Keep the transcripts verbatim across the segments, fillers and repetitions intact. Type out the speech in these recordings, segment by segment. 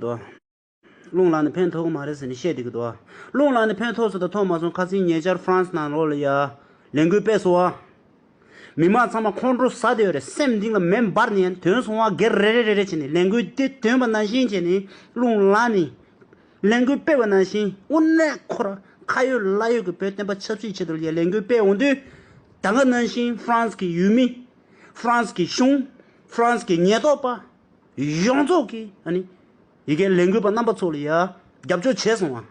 འདུག་རླུང་ལངས་ནས་ཕན་ཐོགས་ཀྱི་མ་རེད་ཟེར་ནས་བཤད་བསྡད་ཀྱི་འདུག་རླུང་ལངས་ནས་ཕན་ཐོགས་སོང་དང་ཐོགས་མ་སོང་། ཁ་སང་ཉེ་ཆར་ཧྥ་རན་སི་ནང་ལོགས་ལ་ཡ་ལས་འགུལ་སྤེལ་སོང་བ། མི་མང་ཚང་མ་ཁོང་ཁྲོ་ཟ་བསྡད་ཡོད་རེད། སེམས་གཏིང་ལ་མེ་འབར་ནས་ཡ་དོན་སོང་བ་སྒེར་རེ་རེ་རེ་རེ་བྱས་ནས་ལས་འགུལ་དེ་ཐོན་པ་ནང་བཞིན་བྱས་ནས་རླུང་ལངས་ནས་ལས་འགུལ་སྤེལ་བ་ནང་བཞིན་དངོས་གནས་ཁོ་ར་ཁ་ཡོད་ལག་ཡོད་ཀྱི་བོད་བསྟན་པ་ཆབ་སྲིད་ཆེད་དུ་ཡ་ལས་འགུལ་སྤེལ་འོང་དུས། ད་ག་ནང་བཞིན་ཧྥ་རན་སི་གི་ཡུལ་མི། ཧྥ་རན་སི་གི་གཞུང་། ཧྥ་རན་སི་གི་ཉེན་རྟོག་པ། ཡོངས་རྫོགས་ཀྱིས་ཨ་ནི་ཡི་གེ་ལས་འགུལ་པ་རྣམ་པ་ཚོ་ལ་ཡ་རྒྱབ་སྐྱོར་བྱས་སོང་བ།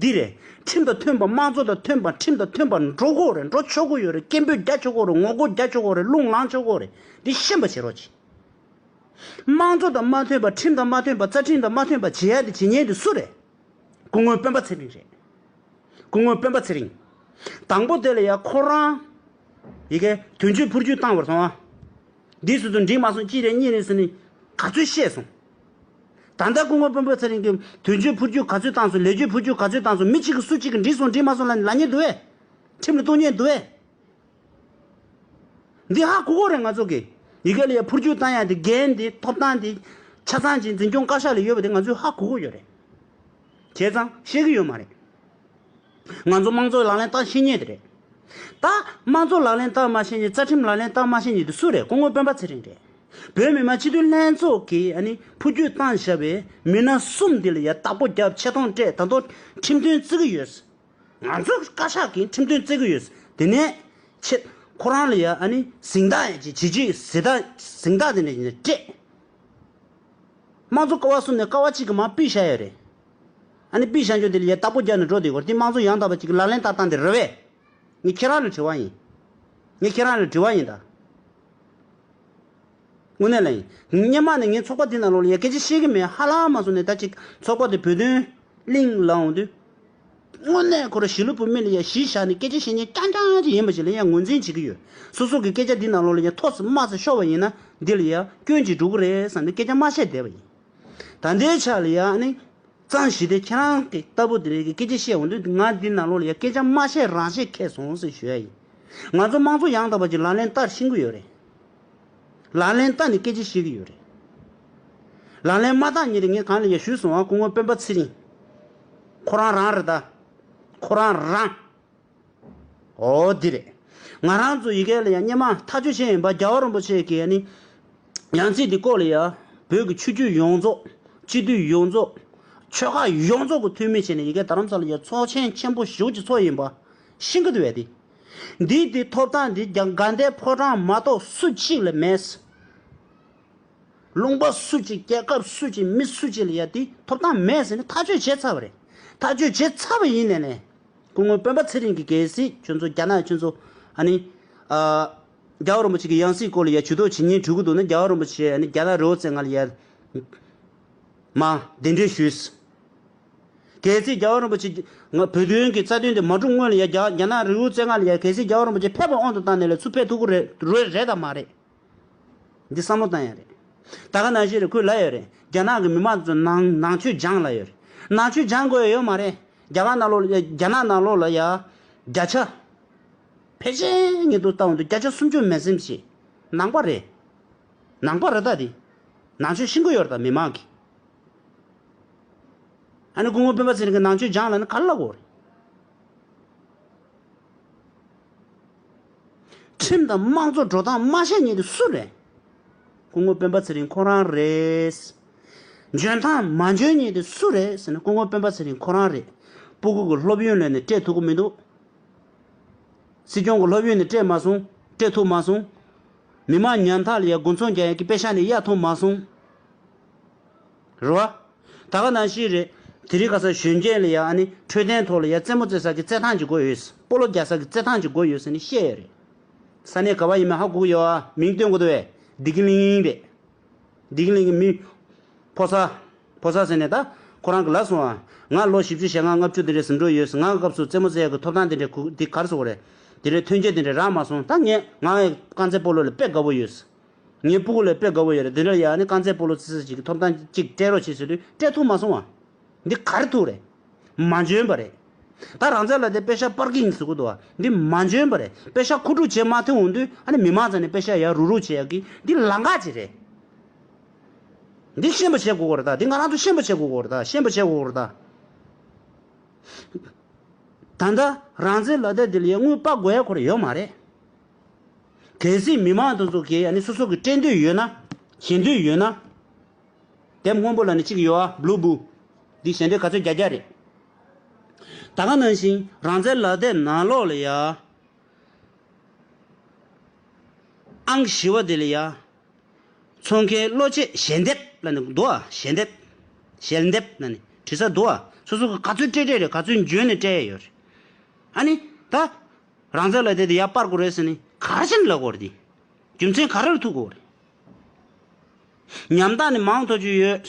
འདི་རེད། ཁྲིམས་དང་མཐུན་པ། དམངས་གཙོ་དང་མཐུན་པ། ཁྲིམས་དང་མཐུན་པ་འགྲོ་དགོས་རེད། འགྲོ་ཆོག་གི་ཡོད་རེད། སྐད་འབོད་རྒྱག་ཆོག་གི་རེད། ངོ་རྒོལ་རྒྱག་ཆོག་གི་རེད། རླུང་ལངས་ཆོག་གི་རེད། འདི་ཤེས་པ་བྱེད་རོགས་གྱིས། དམངས་གཙོ་དང་མ་མཐུན་པ། ཁྲིམས་དང་མ་མཐུན་པ། རྩ་ཁྲིམས་དང་མ་མཐུན་པ་བྱེད་ཡ་དེ་བྱེད་མཁན་དེ་སུ་རེད། སྐུ་ངོ་སྤེན་པ་ཚེ་རིང་རེད། སྐུ་ངོ་སྤེན་པ་ཚེ་རིང་། དང་པོ་དེ་ལ་ཡ་ཁོ་རང་ཡི་གེ་དོན་གཅོད་འཕུར་སྐྱོད་བཏང་བར་སོང་ཨ། འདི་སུ་ཚོ་འགྲིག་མ་སོང་། གཅིག་རེད་གཉིས་རེད་ཟེར་ནས་ག་ཚོད་བཤད་སོང་། ད་ལྟ་སྐུ་ངོ་སྤེན་པ་ཚེ་རིང་གིས་དོན་གཅོད་འཕུར་སྐྱོད་ག་ཚོད་བཏང་སོང་། ལས་གཅོད་འཕུར་སྐྱོད་ག་ཚོད་བཏང་སོང་། མི་གཅིག་གིས་སུ་གཅིག་གིས་འགྲིག་སོང་འགྲིག་མ་སོང་ལབ་ནས་ལབ་མཁན་འདུག་བས། ཁྲིམས་ལ་གཏུག་མཁན་འདུག་བས། འདི་ཧ་གོ་གི་རེད། ང་ཚོ་གི་ཡི་གེ་ལ་ཡ་འཕུར་སྐྱོད་བཏང་ཡ་དེ་འགན་དེ་ཐོབ་ཐང་དེ་ཆ་ཚང་ཅིག་འཛིན་སྐྱོང་བཀའ་ཤག་ལ་ཡོད་པ་དེ་ང་ཚོས་ཧ་གོ་གི་ཡོད་རེད། བྱས་ཙང་ཤེས་ཀྱི་ཡོད་མ་རེད། ང་ཚོ་དམངས་གཙོ་ལག་ལེན་བསྟར་ཤེས་མཁན་དེ་རེད། ད་དམངས་གཙོ་ལག་ལེན་བསྟར་མ་ཤེས་མཁན། རྩ་ཁྲིམས་ལག་ལེན་བསྟར་མ་ཤེས་མཁན་དེ་སུ་རེད། སྐུ་ངོ་སྤེན་པ་ཚེ་རིང་རེད། བོད་མི་མང་སྤྱི་འཐུས་ལྷན་ཚོགས་ཀྱིས་ཨ་ནི་འཕུར་སྐྱོད་བཏང་བཞག་པའི་མི་སྣ་གསུམ་འདི་ལ་ཡ་བདག་པོ་བརྒྱབ། ཆེ་མཐོང་སྤྲད། ད་དུང་ཁྲིམས་དོན་བརྩི་གི་ཡོད། ང་ཚོ་བཀའ་ཤག་གིས་ཁྲིམས་དོན་བརྩི་གི་ཡོད། དེ་ནས་ཆེ་ཁོ་རང་ལ་ཡ་ཨ་ནི་གཟེངས་རྟགས་ཡང་ཅིག་བྱེད་ཀྱི་ཡོད། གཟེངས་རྟགས་གཟེངས་རྟགས་དེ་འདྲ་ཡིན་ན་སྤྲད། དམངས་གཙོ་ཀ་བ་གསུམ་ནས་ཀ་བ་གཅིག་གི་མར་ཕུད་བཞག་ཡོད་རེད། ཨ་ནི་ཕུད་བཞག་རྒྱུ་དེ་ལ་ཡ་བདག་པོ་རྒྱག་ནས་འགྲོ་བསྡད་ཡོད་རེད། དེ་དམངས་གཙོ་ཡང་དག་པ་ཅིག་གིས་ལག་ལེན་བསྟར་སྟངས་དེ་རེད་བས། ངས་ཁྱེད་རང་ལ་དྲི་བ་ཡིན། ངས་ཁྱེད་རང་ལ་དྲི་བ་ཡིན་ད། དངོས་གནས་ལ་ཡིན། སྔོན་མ་ནས་ངའི་ཚོགས་པ་འདི་ནང་ལོགས་ལ་ཡ་སྐད་ཆ་བཤད་ཀྱི་མེད། ཧ་ལམ་མ་སོང་ནས་ད་ཅིག་ཚོགས་པ་དེ་བོད་དོན་གླེང་ལ་འོང་དུས། དངོས་གནས་ཁོ་རང་གཞིས་ལུས་བོད་མི་ལ་ཡ་གཞི་བཞག་ནས་སྐད་ཆ་བཤད་མཁན་རྐྱང་རྐྱང་ཅིག་ཡིན་པ་ཞིག་ལ་ཡ་ངོས་འཛིན་བྱེད་ཀྱི་ཡོད། སོ་སོ་གི་སྐད་ཆ་འདི་ནང་ལོགས་ལ་ཡ་ཐོག་སུ་དམའ་སུ་ཤོར་བ་ཡིན་ན་འདི་ལ་ཡ་སྐྱོན་ཅིག་འགྲོ་གི་རེད་བསམ་ནས་སྐད་ཆ་མ་བཤད་བསྡད་པ་ཡིན། ད་ལྟའི་ཆ་ལ་ཡ་ཨ་ནི། གཙང་ཞི་བདེ་ཁྱེད་རང་གི་ལྟ་བུ་དེ་རིགས་ཀྱི་སྐད་ཆ་བཤད་འོང་དུས་ང་འདི་ནང་ལོགས་ལ་ཡ་སྐད་ཆ་མ་བཤད་རང་བཤད་ཁེལ་སོང་ཟེར་ཞུ་ཡ་ཡིན། ང་ཚོ་དམངས་གཙོ་ཡང་དག་པ་ཅིག་ལག་ལེན་བསྟར་ཤེས་ཀྱི་ཡོད་རེད། ལག་ལེན་བསྟར་ནས་སྐད་ཆ་བཤད་ཀྱི་ཡོད་རེད། ལག་ལེན་མ་བསྟར་མཁན་དེ་ངས་གང་ལ་ཡ་ཞུས་སོང་ཨ། སྐུ་ངོ་སྤེན་པ་ཚེ་རིང་། ཁོ་རང་རང་རེད་ད། ཁོ་རང་རང་། ཨོ་འདི་རེད། ང་རང་ཚོ་ཡི་གེ་ལ་ཡང་སྔོན་མ་ཐག་གཅོད་བྱས་ཡིན་པ། རྒྱལ་བ་རིན་པོ་ཆེ་གིས་ནི་ཡང་སྲིད་འདི་སྐོར་ལ་ཡ་བོད་ཀྱི་ཆོས་བརྒྱུད་ཡོངས་རྫོགས། སྤྱི་འཐུས་ཡོངས་རྫོགས། ཆོལ་ཁ་ཡོངས་རྫོགས་ཀྱི་འཐུས་མི་བྱས་ནས་ཡི་གེ་རྡ་རམ་ས་ལ་ཡ་ཚོགས་ཆེན་ཆེན་པོ་ཞེ་པོ་ཅིག་ཚོགས་ཡིན་པ་ཤེས་ཀྱི་འདུག་བས་ཏེ། འདི་འདི་ཐོབ་ཐང་འདི་རྒྱ་དགའ་ལྡན་ཕོ་བྲང་མ་གཏོགས་སུ་གཅིག་ལ་མེད། ལུང་པ་སུ་གཅིག་རྒྱལ་ཁབ་སུ་གཅིག་མི་སུ་གཅིག་ལ་ཡ་དེ་ཐོབ་ཐང་མེད་ཟེར་ནས་ཐག་གཅོད་བྱས་ཚར་བ་རེད། ཐག་གཅོད་བྱས་ཚར་བ་ཡིན་ནས་ནས། སྐུ་ངོ་སྤེན་པ་ཚེ་རིང་གིས་གལ་སྲིད་ཁྱོད་ཚོ་རྒྱ་ནག་ཁྱོད་ཚོ་ཨ་ནི། ཨ། རྒྱལ་བ་རིན་པོ་ཆེ་གི་ཡང་སྲིད་སྐོར་ལ་ཡ་ཇུས་གཏོགས་བྱེད་མཁན་འགྲོ་གི་འདུག་ན། རྒྱལ་བ་རིན་པོ་ཆེ་ཨ་ནི་རྒྱ་ནག་རི་བོ་རྩེ་ལྔ་ལ་ཡ་མར་གདན་འདྲེན་ཞུས། གལ་སྲིད་རྒྱལ་བ་རིན་པོ་ཆེ་ང་བོད་དོན་གྱི་རྩ་དོན་དེ་མ་འགྲུབ་སྔོན་ལ་ཡ་རྒྱ་རྒྱ་ནག་རི་བོ་རྩེ་ལྔ་ལ་ཡ་གལ་སྲིད་རྒྱལ་བ་རིན་པོ་ཆེ་ཕེབས་པ་དབང་དུ་བཏང་ནས་ལ་ཚུར་ཕེབས་ཐུབ་ཀྱི་རེད་རེད་རེད་དམ་མ་རེད། འདི་བསམ་བློ་བཏང་ཡ་རེད། ད་ག་ནང་བཞིན་རེད། ཁོས་ལབ་ཡོད་རེད། རྒྱ་ནག་གི་མི་མང་ཚོ་ནང་ནང་ཆོས་སྦྱང་ལབ་ཡོད་རེད། ནང་ཆོས་སྦྱང་དགོས་ཡ་ཡོད་མ་རེད། རྒྱ་གར་ནང་ལོགས་ལ་རྒྱ་ནག་ནང་ལོགས་ལ་ཡ་བརྒྱ་ཆ་ཕལ་ཆེར་ངས་འདུག་བལྟ་འོང་དུས་བརྒྱ་ཆ་སུམ་ཅུ་མེད་སེམས་ཤིག་ནང་པ་རེད། ནང་པ་རེད་ད་དེ། ནང་ཆོས་ཤེས་ཀྱི་ཡོད་རེད་ད་མི་མང་གིས། ཨ་ནི་སྐུ་ངོ་སྤེན་པ་ཚེ་རིང་གིས་ནང་ཆོས་སྦྱང་ལབ་ན་ག་རེ་ལབ་དགོས་རེད། ཁྲིམས་དང་དམངས་གཙོ་འགྲོ་སྟངས་མ་ཤེས་མཁན་དེ་སུ་རེད། སྐུ་ངོ་སྤེན་པ་ཚེ་རིང་ཁོ་རང་རེད། འཇོན་ཐང་མ་འཇོན་མཁན་དེ་སུ་རེད་ཟེར་ན་སྐུ་ངོ་སྤེན་པ་ཚེ་རིང་ཁོ་རང་རེད། སྤུ་གུ་གི་སློབ་ཡོན་ལེན་ནས་སྤྲད་ཐུབ་ཀྱི་མི་འདུག་སྲིད་སྐྱོང་གི་སློབ་ཡོན་ནི་སྤྲད་མ་སོང་། སྤྲད་ཐུབ་མ་སོང་། མི་མང་ཉམ་ཐག་ལ་ཡ་དགུ་ཚོང་རྒྱག་ཡ་གི་པེ་ཤག་ནི་གཡར་ཐུབ་མ་སོང་། རེད་བ། ད་ག་ནང་བཞིན་རེད། དེ་རིང་ཁ་སང་གཞོན་སྐྱེས་ལ་ཡ་ཨ་ནི་འཕྲོད་བསྟེན་ཐོག་ལ་ཡ་རྩེད་མོ་རྩེ་ས་གི་རྩེད་ཐང་ཅིག་དགོས་ཡོད། སྤོ་ལོ་རྒྱག་ས་གི་རྩེད་ཐང་ཅིག་དགོས་ཡོད་ཟེར་ནས་བཤད་ཡོད་རེད། ས་གནས་ག་བ་ཡིན་མིན་ཧ་གོ་གི་ཡོད་ཨ། མིང་སྟོན་དགོས་འདུག་བས། བདེ་སྐྱིད་གླིང་རེད། བདེ་སྐྱིད་གླིང་གི་མི། ཕོ་གསར། ཕོ་གསར་ཟེར་ནས་ད། ཁོ་རང་གིས་ལབ་སོང་ཨ། ང་ལོ་བཞི་བཅུ་ཞེ་ལྔ་ལྔ་བཅུ་དེ་འདྲ་ཟིན་འགྲོ་ཡོད། ང་གི་སྐབས་སུ་རྩེད་མོ་རྩེ་ཡག་གི་ཐོབ་ཐང་དེ་འདྲ་གུ་འདི་ག་རེ་ཟེར་དགོས་རེད། དེ་འདྲའི་ཐོན་སྐྱེད་དེ་འདྲ་རག་མ་སོང་། ད་ངས་ང་རྐང་རྩེད་སྤོ་ལོ་ལ་དཔེ་དགའ་པོ་ཡོད། ངའི་སྤུ་གུ་ལ་དཔེ་དགའ་པོ་ཡོད་རེད། དེ་འདྲ་ཡ་ནི་རྐང་རྩེད་སྤོ་ལོ་རྩེ་ས་ཅིག་གི་ཐོབ་ཐང་ཅིག་སྤྲད་རོགས་བྱེད་ཟེར་དུས་སྤྲད་ཐུབ་མ་སོང་ཨ། འདི་ག་རེ་ཐུག་རེད། མ་འཇོན་པ་རེད། ད་རང་བཙན་ལ་དེ་པེ་ཤག་པར་ཀིང་ཟེར་གི་འདུག་བ། འདི་མ་འཇོན་པ་རེད། པེ་ཤག་མཁོ་སྒྲུབ་བྱེད་མ་ཐུབ་འོང་དུས་ཨ་ནི་མི་མང་ཚང་ནས་པེ་ཤག་ཡར་རུག་རུག་བྱེད་ཡག་གི་འདི་ལམ་ཁ་ཅིག་རེད། འདི་ཤེས་པ་བྱེད་དགོས་ཀྱི་རེད་ད། འདི་ང་རང་ཚོ་ཤེས་པ་བྱེད་དགོས་ཀྱི་རེད་ད། ཤེས་པ་བྱེད་དགོས་ཀྱི་རེད་ད། ད་ལྟ་རང་བཙན་ལག་དེབ་འདི་ལ་ཡ་དངུལ་སྤར་དགོས་ཡ་ཁོ་རང་ཡོད་མ་རེད། གལ་སྲིད་མི་མང་དེ་ཚོ་གིས་ཨ་ནི་སོ་སོ་གི་སྤྲད་འདོད་ཡོད་ན། ཞལ་འདོན་ཡོད་ན། དེབ་སྔོན་པོ་ལ་ནི་གཅིག་ཡོད་ཨ། Blue Book། འདི་ཞལ་འདོན་ག་ཚོད་བརྒྱ་བརྒྱ་རེད། ད་ག་ནང་བཞིན་རང་བཙན་ལག་དེབ་ནང་ལོགས་ལ་ཡ། ཨང་བཞི་བ་དེ་ལ་ཡ། ཚོང་ཁང་གློག་ཆས་ཞལ་འདེབས་ལ་ནི་འདུག་ཨ། ཞལ་འདེབས། ཞལ་འདེབས་ལ་ནི་བྲིས་ས་འདུག་ཨ། སོ་སོ་གི་ག་ཚོད་སྤྲད་སྤྲད་རེད། ག་ཚོད་འཇོན་ནས་སྤྲད་ཡ་ཡོད་རེད། ཨ་ནི་ད། རང་བཙན་ལག་དེབ་དེ་ཡར་སྤར་དགོས་རེད་ཟེར་ནས་ག་རེ་བྱས་ནས་ལབ་དགོས་རེད་དེ། རྒྱུ་མཚན་ག་རེ་ལ་ཐུག་དགོས་རེད། ཉམ་ཐག་ནི་མང་ཐོག་ཅིག་ཡོད།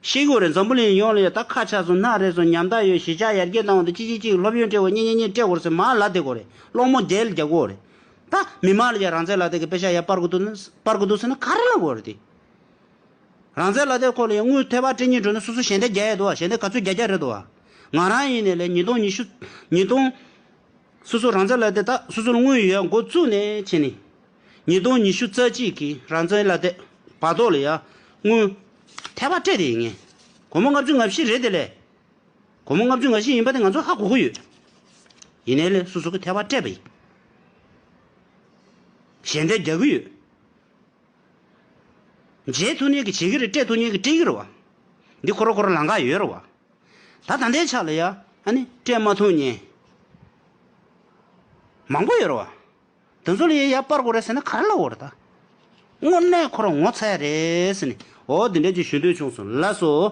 ཤེས་དགོས་རེད། འཛམ་བུ་གླིང་ཡོངས་ལ་ཡ་ད་ཁ་ཆག་སོང་། སྣ་རལ་སོང་། ཉམ་ཐག་ཡོད། གཞིས་ཆགས་ཡར་རྒྱས་གཏོང་བ་དང་གཅིག་གཅིག་གཅིག་སློབ་ཡོན་སྤྲད་དགོས། གཉིས་གཉིས་གཉིས་སྤྲད་དགོས་རེད་ཟེར་མར་ལབ་བསྡད་དགོས་རེད། སློང་མོ་དེ་ལ་རྒྱག་དགོས་རེད། ད་མི་མང་ལ་ཡ་རང་བཙན་ལག་དེབ་ཀྱི་པེ་ཤག་ཡར་སྤར་དགོས་འདུག་ན་སྤར་དགོས་འདུག་ཟེར་ན་ག་རེ་ལབ་དགོས་རེད་དེ། རང་བཙན་ལག་དེབ་སྐོར་ལ་ཡང་དངུལ་ཐེ་བ་སྤྲད་སྙིང་འདོད་ན་སོ་སོ་ཞལ་འདེབས་རྒྱག་ཡས་འདུག་བ། ཞལ་འདེབས་ག་ཚོད་རྒྱག་རྒྱག་རེད་འདུག་བ། ང་རང་ཡིན་ནའི་ལས་ཉིས་སྟོང་ཉི་ཤུ། ཉིས་སྟོང་། སོ་སོ་རང་བཙན་ལག་དེབ་ད་སོ་སོ་ལ་དངུལ་ཡོད་འགོ་བཙུགས་ནས་བྱས་ནས། ཉིས་སྟོང་ཉི་ཤུ་རྩ་གཅིག་གི་རང་བཙན་ལག་དེབ་བར་ཐོག་ལ་ཡ་དངུལ་ཐེ་བ་སྤྲད་དེ་ཡིན་ངེས། སྒོར་མོ་ལྔ་བཅུ་ང་བཞི་རེད་དེ་ལས། སྒོར་མོ་ལྔ་བཅུ་ང་བཞི་ཡིན་པ་དེ་ང་ཚོ་ཧ་གོ་གི་ཡོད། ཡིན་ནའི་ལས་སོ་སོ་གི་ཐེ་བ་སྤྲད་པ་ཡིན། ཞལ་འདེབས་རྒྱག་གི་ཡོད། བྱེད་ཐུབ་མཁན་གྱིས་བྱེད་ཀྱི་རེད། སྤྲད་ཐུབ་མཁན་གྱིས་སྤྲད་ཀྱི་རེད་བ། འདི་ཁོ་རང་ཁོ་རང་ལམ་ཁ་ཡོད་རེད་བ། ད་ད་ལྟའི་ཆ་ལ་ཡ་ཨ་ནི་སྤྲད་མ་ཐུབ་མཁན་མང་པོ་ཡོད་རེད་བ། དེ་ཚོ་ལ་ཡ་ཡར་སྤར་དགོས་རེད་ཟེར་ན་ག་རེ་ལབ་དགོས་རེད་ད། དངོས་གནས་ཁོ་རང་ངོ་ཚ་ཡ་རེད་ཟེར་ནས་འོ་དེ་འདྲ་ཅིག་ཞུ་འདོད་བྱུང་སོང་། ལགས་སོ།